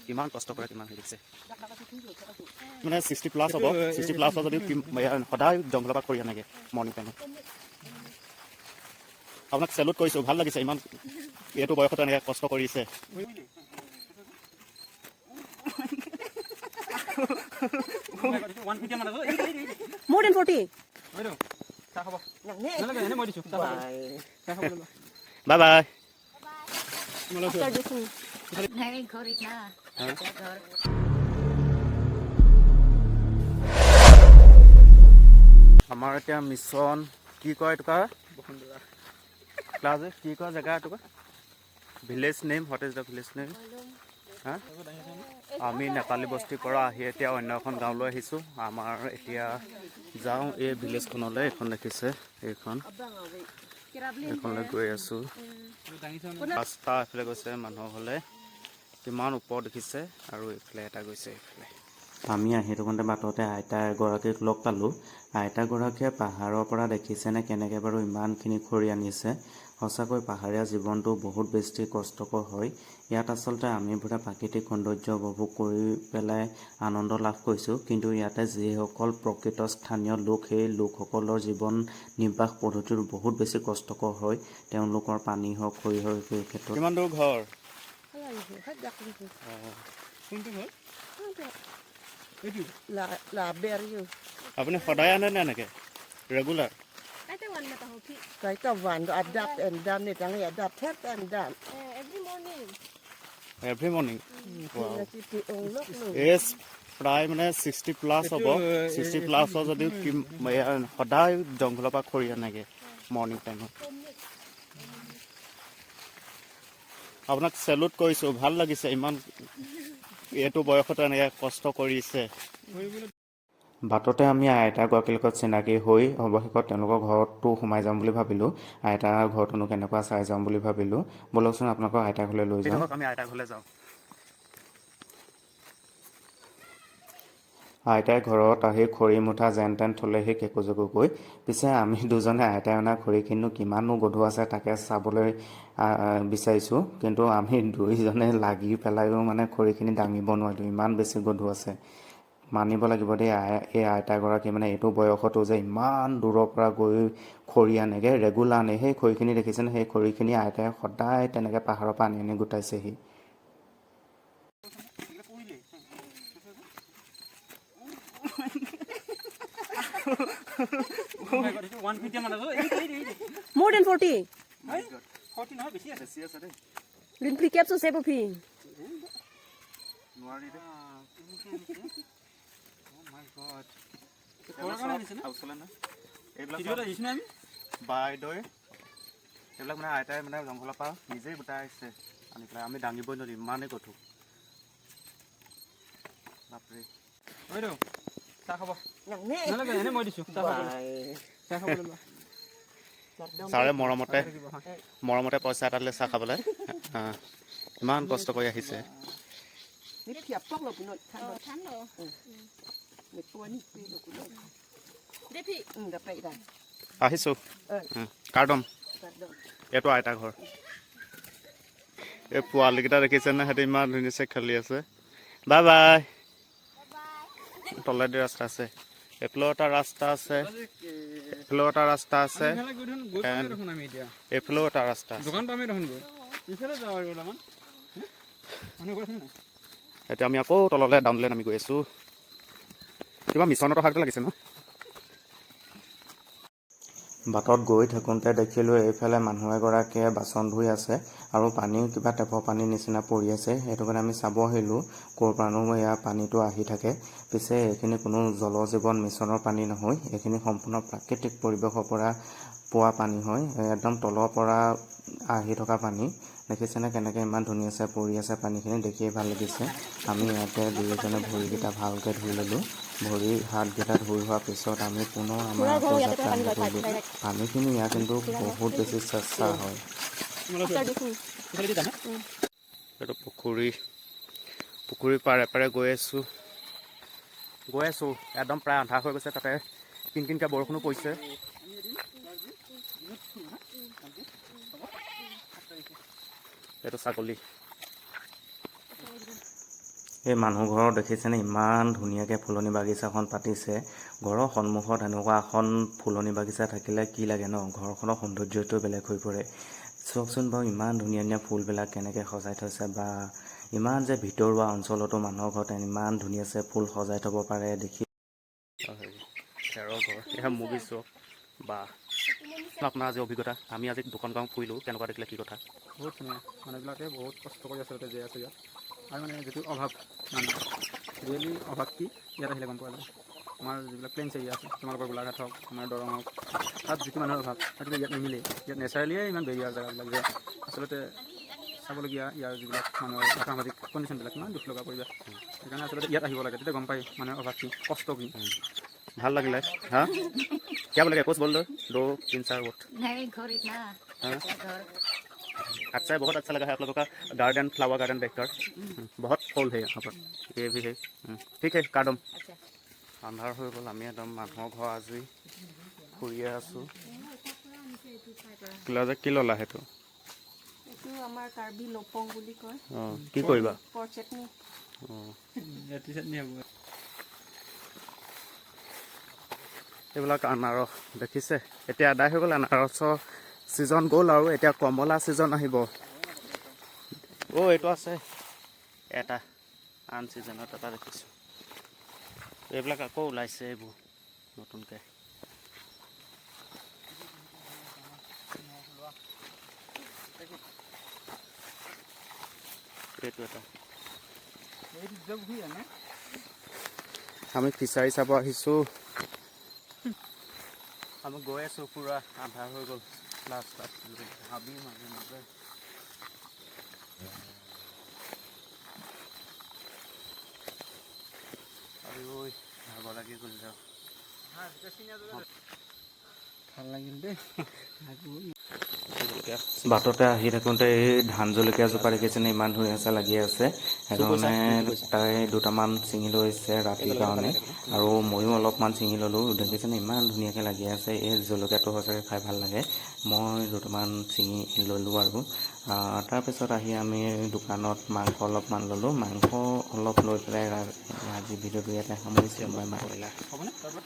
কিমান কষ্ট কৰে, কিমান হেৰি দিছে। মানে 60+ হ'ব। 60 প্লাছৰ যদিও সদায় জংঘলৰ পৰা খৰি আনেগৈ মৰ্ণিং টাইমত। আপোনাক চেলুট কৰিছোঁ, ভাল লাগিছে। ইমান এইটো বয়সত এনেকৈ কষ্ট কৰিছে। More than 40. Bye bye. After this one. नहीं, घर इतना घर। আমাৰ এতিয়া মিছন কি কয় এইটোকা ক্লাছ, কি কয় জেগা এটুকা, village name, what is the village name? হা, আমি নেপালী বস্তিৰ পৰা আহি এতিয়া অন্য এখন গাঁৱলৈ আহিছোঁ। আমাৰ এতিয়া যাওঁ এই ভিলেজখনলৈ। এইখন দেখিছে, এইখন, এইখনলৈ গৈ আছোঁ। ৰাস্তা এইফালে গৈছে মানুহৰ ঘৰলৈ, কিমান ওপৰত দেখিছে, আৰু এইফালে এটা গৈছে এইফালে। আমি আহি থাকোঁতে বাটতে আইতা এগৰাকীক লগ পালোঁ। আইতাগৰাকীয়ে পাহাৰৰ পৰা দেখিছেনে কেনেকৈ বাৰু ইমানখিনি খৰি আনিছে। সঁচাকৈ পাহাৰীয়া জীৱনটো বহুত বেছি কষ্টকৰ হয়। ইয়াত আচলতে আমিবোৰে প্ৰাকৃতিক সৌন্দৰ্য উপভোগ কৰি পেলাই আনন্দ লাভ কৰিছোঁ, কিন্তু ইয়াতে যিসকল প্ৰকৃত স্থানীয় লোক, সেই লোকসকলৰ জীৱন নিৰ্বাহ পদ্ধতিটো বহুত বেছি কষ্টকৰ হয়। তেওঁলোকৰ পানী হওক, খৰি হওক, সেই ক্ষেত্ৰত। কিমান দূৰ ঘৰ? কোনটো ঘৰ? La beryo. আপুনি সদায় আনে নে এনেকৈ regular? Kahit van do adapt and dam ni tangi adapt tap and dam. Every morning. Every morning. Nasi ong lok no. As প্ৰায় মানে 60+ হ'ব। 60 প্লাছৰ যদিও সদায় জংঘলৰ পৰা খৰি আনেগৈ মৰ্ণিং টাইমত। আপোনাক চেলুট কৰিছোঁ, ভাল লাগিছে। ইমান এইটো বয়সত এনেকৈ কষ্ট কৰিছে। বাটতে আমি আইতাগৰাকীৰ লগত চিনাকি হৈ অৱশেষত তেওঁলোকৰ ঘৰতো সোমাই যাম বুলি ভাবিলোঁ। আইতাৰ ঘৰটোনো কেনেকুৱা চাই যাম বুলি ভাবিলোঁ। ব'লকচোন, আপোনালোকৰ আইতাৰ ঘৰলৈ লৈ যাওঁ। আমি আইতা ঘৰলৈ যাওঁ। আইতাই ঘৰত আহি খৰি মুঠা যেন তেন থ'লেহি কেঁকো-জেকোকৈ। পিছে আমি দুজনে আইতাই অনা খৰিখিনিনো কিমাননো গধুৰ আছে তাকে চাবলৈ বিচাৰিছোঁ, কিন্তু আমি দুইজনে লাগি পেলাইও মানে খৰিখিনি দাঙিব নোৱাৰিলোঁ, ইমান বেছি গধুৰ আছে। মানিব লাগিব দেই, এই আইতাগৰাকী মানে এইটো বয়সতো যে ইমান দূৰৰ পৰা গৈ খৰি আনেগৈ, ৰেগুলাৰ আনে। সেই খৰিখিনি দেখিছেনে? সেই খৰিখিনি আইতাই সদায় তেনেকৈ পাহাৰৰ পৰা আনি আনি গোটাইছেহি। More than 40. 40 নহয়, বেছি আছে। বেছি আছে দেই। Lin phi kep so se phi. নোৱাৰি দেই। ঘৰৰ কাৰণে আনিছে নে? এইবিলাক ভিডিঅ' এটা দিছোঁ নে আমি? বাইদেৱে এইবিলাক মানে আইতাই মানে জংঘলৰ পৰা নিজেই গোটাই আহিছে আনি পেলাই। আমি দাঙিবই নোৱাৰিম, ইমানেই গধুৰ, বাপৰে। বাইদেউ, চাহ খাব? Nang ni. নালাগে, এনে মই দিছোঁ, চাহ খাবলৈ। Bye. চাহ খাবলৈ লোৱা। ছাৰে মৰমতে মৰমতে পইচা এটা দিলে চাহ খাবলৈ। ইমান কষ্ট কৰি আহিছে। Ni phiap pok lo puno. Ni pua ni pi lo puno. De phi. Da pai da. আহিছোঁ। কাৰ্ডম। এইটো আইতা ঘৰ। এই পোৱালিকেইটা দেখিছেনে? সিহঁতি ইমান ধুনীয়াছে খেলি আছে। Bye bye. তলেদি ৰাস্তা আছে, এইফালেও এটা ৰাস্তা আছে, এইফালেও এটা ৰাস্তা আছে। ইফালে গৈ দেখোন গৈ পামেই দেখোন আমি এতিয়া। এইফালেও এটা ৰাস্তা আছে। দোকান পামেই দেখোন গৈ। ইফালে যাওঁ আৰু অলপমান। মানুহ গৈছে নাই? এতিয়া আমি আকৌ তললৈ ডাউনলৈ নামি গৈ আছোঁ। কিবা মিছনত অহা লাগিছে ন? বাটত গৈ থাকোঁতে দেখিলোঁ এইফালে মানুহ এগৰাকীয়ে বাচন ধুই আছে আৰু পানী কিবা টেপৰ পানীৰ নিচিনা পৰি আছে। সেইটো কাৰণে আমি চাব আহিলোঁ ক'ৰ পৰানো এয়া পানীটো আহি থাকে। পিছে এইখিনি কোনো জল জীৱন মিছনৰ পানী নহয়, এইখিনি সম্পূৰ্ণ প্ৰাকৃতিক পৰিৱেশৰ পৰা পোৱা পানী হয়, একদম তলৰ পৰা আহি থকা পানী। দেখিছেনে কেনেকৈ ইমান ধুনীয়াছে পৰি আছে পানীখিনি? দেখিয়ে ভাল লাগিছে। আমি ইয়াতে দুয়োজনে ভৰিকেইটা ভালকৈ ধুই ল'লোঁ। ভৰি হাতকেইটা ধুই হোৱাৰ পিছত আমি পুনৰ আমাৰ আকৌ যাত্ৰা আৰম্ভ কৰিলোঁ। পানীখিনি ইয়াৰ কিন্তু বহুত বেছি চেঁচা হয়। এইটো পুখুৰী, পুখুৰীৰ পাৰে পাৰে গৈ আছোঁ, গৈ আছোঁ। একদম প্ৰায় আন্ধাৰ হৈ গৈছে, তাতে কিন কিনকৈ বৰষুণো পৰিছে। এইটো ছাগলী। এই মানুহ ঘৰৰ দেখিছেনে ইমান ধুনীয়াকৈ ফুলনি বাগিচাখন পাতিছে। ঘৰৰ সন্মুখত এনেকুৱা এখন ফুলনি বাগিচা থাকিলে কি লাগে ন, ঘৰখনৰ সৌন্দৰ্যটো বেলেগ হৈ পৰে। চাওকচোন বাৰু, ইমান ধুনীয়া ধুনীয়া ফুলবিলাক কেনেকৈ সজাই থৈছে বা ইমান যে ভিতৰুৱা অঞ্চলতো মানুহৰ ঘৰত ইমান ধুনীয়াছে ফুল সজাই থ'ব পাৰে দেখি। খেৰৰ ঘৰ এয়া, মুগী চক বা আপোনাৰ আজি অভিজ্ঞতা, আমি আজি দুখন গাঁও ফুৰিলোঁ, কেনেকুৱা দেখিলে, কি কথা? বহুত ধুনীয়া। মানুহবিলাকে বহুত কষ্ট কৰি আচলতে জীয়াই আছে ইয়াত। আৰু মানে যিটো অভাৱ, মানুহ ৰিয়েলি অভাৱ কি ইয়াত আহিলে গম পোৱা যায়। আমাৰ যিবিলাক প্লেইনছ এৰিয়া আছে, তোমালোকৰ গোলাঘাট হওক, আমাৰ দৰং হওক, তাত যিটো মানুহৰ অভাৱ সেইটো ইয়াত নিমিলে। ইয়াত নেচাৰেলিয়ে ইমান বেৰিয়াৰ জেগাবিলাক যে আচলতে চাবলগীয়া। ইয়াৰ যিবিলাক মানুহৰ সামাজিক কণ্ডিশ্যনবিলাক ইমান দুখ লগা পৰিৱেশ। সেইকাৰণে আচলতে ইয়াত আহিব লাগে, তেতিয়া গম পায় মানুহৰ অভাৱ কি, কষ্ট কি। ভাল লাগিলে। हाँ, क्या बोलेगा? कुछ बोल दो, दो तीन चार वोट। नहीं, घर इतना हाँ? अच्छा घर। अच्छा है, बहुत अच्छा लगा है आप लोगों का गार्डन, फ्लावर गार्डन देखकर। बहुत फूल है यहाँ पर, ये भी है। ठीक है, काटम। अच्छा। আন্ধাৰ হৈ গ'ল। আমি একদম মানুহৰ ঘৰ আজি ফুৰিয়ে আছোঁ। কিলা যে কি ল'লা সেইটো? এইটো আমাৰ কাৰ্বি লপং বুলি কয়। অঁ, কি কৰিবা? পৰ চাটনি। অঁ। ৰাতি চাটনি হ'ব। এইবিলাক আনাৰস দেখিছে, এতিয়া আদায় হৈ গ'ল। আনাৰসৰ ছিজন গ'ল আৰু এতিয়া কমলা ছিজন আহিব। অ', এইটো আছে এটা আন ছিজনত এটা দেখিছোঁ। এইবিলাক আকৌ ওলাইছে এইবোৰ নতুনকৈ। এইটো এটা। আমি ফিচাৰী চাব আহিছোঁ। আমি গৈ আছোঁ, পূৰা আন্ধাৰ হৈ গ'ল। ৰাস্তাত হাবি মাজে মাজে। আৰু ঐ, ভাগৰ লাগি গ'ল যাওঁ। ভাল লাগিল দেই। জলকীয়া। বাটতে আহি থাকোঁতে এই ধান জলকীয়া জোপা দেখিছেনে, ইমান ধুনীয়াছে লাগি আছে। সেইকাৰণে তাই দুটামান ছিঙি লৈছে ৰাতিৰ কাৰণে আৰু ময়ো অলপমান ছিঙি ল'লোঁ। দেখিছেনে, ইমান ধুনীয়াকৈ লাগি আছে। এই জলকীয়াটো সঁচাকৈ খাই ভাল লাগে। মই দুটামান ছিঙি ল'লোঁ আৰু তাৰপিছত আহি আমি দোকানত মাংস অলপমান ল'লোঁ। মাংস অলপ লৈ পেলাই আজি ভিডিঅ'টো ইয়াতে সামৰিছোঁ। Bye bye. হ'বনে তাৰপৰা?